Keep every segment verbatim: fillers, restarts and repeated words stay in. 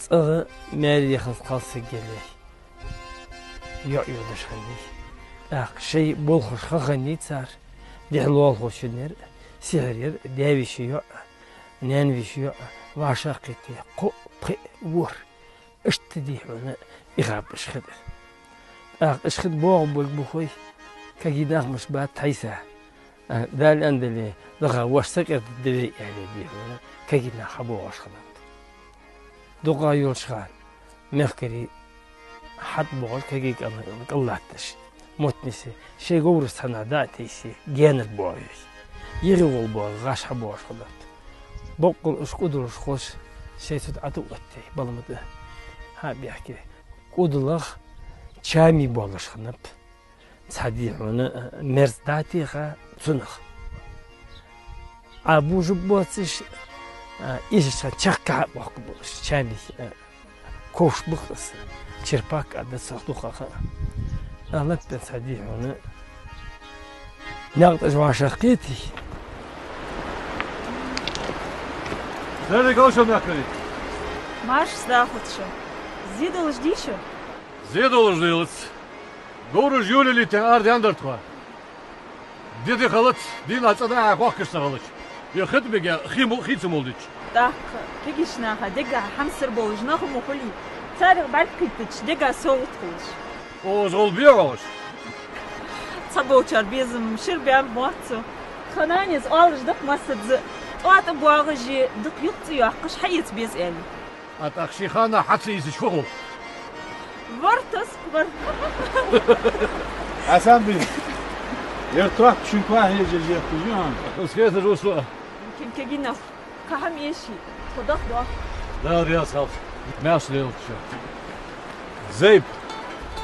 ЦӀагӀа маьре яханза кхалсаг яле, йоӀ йодаш хиннай. ТӀаккха шоай болхаш ха хиннай цар, дехьа лоалахошта яр, сихьр яр, даь-веший йоӀ, наьна-веший йоӀ, вӀашагӀкхийтте, кхоъ, пхиъ, ворхӀ. Иштта дий хьона, ихаб ишхид. ТӀаккха ишхид боагӀа бага бухой, кагий нах мишта бац тхьайса. А, Дала аьннадале, дагахь воаш сакъердадда вай, аьле, дий хьона, кагий нах хьабоагӀаш хиннаб. Дукха йолча хана мехкарий хьатӀабоагӀаш, кагий кӀал-, кӀал латташ, мотт нийсъе, шоай говрашца цхьана дӀа а тайсе, гаьнара боагӀа вай. ЙигӀе гӀолла боагӀа гӀаш хьабоагӀаш хиннаб. Боккъала уж кӀудалаш хулаш, шоай цу тӀа Ӏотоъ оттае, бала ма да. Хьа бехке, кӀудалах чами болаш хиннаб. Цхьа дий хьона, а, мерза дӀатеха цунах. Ӏа бужаб боацаш, а, эшача хана чакхкхаьа бохка болаш, чами, а, ковш ба-кх из, черпак а да цох дукхагӀа. А, латташ цхьа дий хьона, наькъа тӀа вӀашагӀкхийтте. Деррига алша мехкарий. Маршас дахалда шо. Зе долаш дий шо? Зе долаш делац. Говраш йолалийтта арадаьннадар тхо. Ди-ди хилац, дийнахьа цӀа дӀа-хьа хохкаш ца хилча. Е хи тӀа мега, хи мо-, хи ца молдича. ТӀаккха кагийча наха дегахьа хьамсара болаш нах ма хулий, царех бӀаргакхийттача дега совгӀат хулаш. Озгол бегӀаш. Цхьаболчар безам шира баьннаб моаццо. Тха нанас оалаш да-кх массаза, тӀоа тӀабоагӀаш, дукха юкъ цӀи йоаккхаш хьаэца беза аьле. А тӀаккха ший ханнахьа хьа ца ийцача фу хул? Вар тас, вар. Хьасан бий, ер тохк шун коа хьежа еза етташ я хьона. Из хеташ ва со. Кин кагий нах, кхы хӀама эший, тхо даха доагӀа. Дала раьза хилва. Маьрша лелалда шо. Зайп,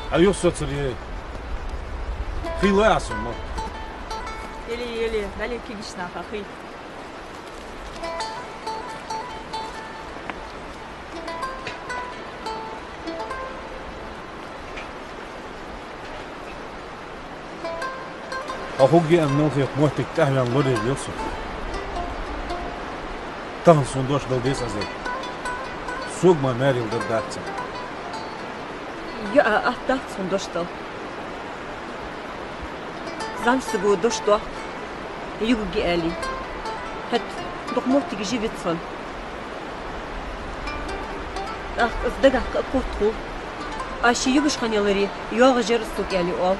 хьа юхасоцар е. Хий лой Ӏа сона мо? Еле, еле, дале кагийча наха хий. Хьо хургья аьнна мел хет моттиг тӀехьаваьнна лораеш я со. Тахан сона дош дала деза Ӏа, Зайп. Сога мара маьре дар дац. ЙоӀа атта дац сона дош дала. ЗӀамсаго дош доаккх, югаргья аьле. ХӀаьта дукха моттигаш я вицвенна. ТӀаккха из дагахь кхы а котхул. Аз ше югаш хинна яларе, йоагӀаш яр из сога аьле оал.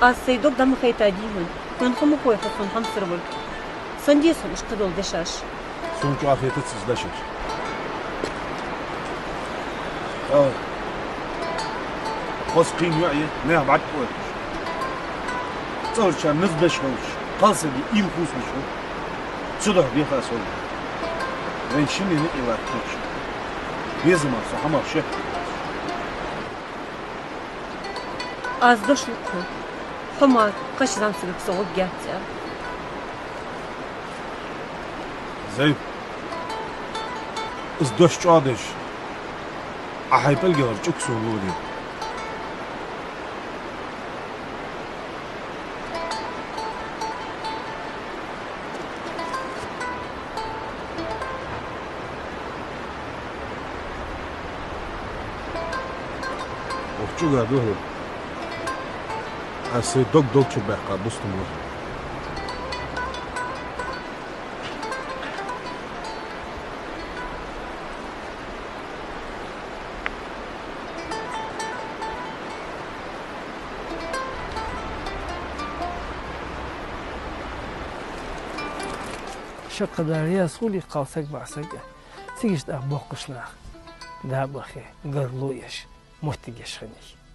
Аз сай дог дӀа ма хайтадий хьона, хьона ха ма хой хьо сона хьамсара вар. Сона деза хьона уж кхыдола дешаш. Сона чӀоагӀа хетац из дешаш. Ой. Хоза кхийна йоӀ я, наьха бӀарг кхоачаш. ЦӀагӀарчарна низ беш хилча, кхалсага уйла хувцалуш хул. Цудухьа деха аз хьога. Вайна шиннена юкъе латтача, безамах со хӀамах шек. Аз дош лу-кх хьона, хьо мара кхыча зӀамсагага со гӀоргьяц аьнна. Зайп, из дош чӀоагӀдеш, Ӏа хьай пӀелгара чӀуг сона лорий. Укх чӀуга духьал аз сай дог долчча баьккха бустам лу. Шаккха Дала раьза хилва кхалсаг-маӀсаг а, цига иштта боккхийча наха дӀа а бахе, гаргало еш, моттиг еш хиннай.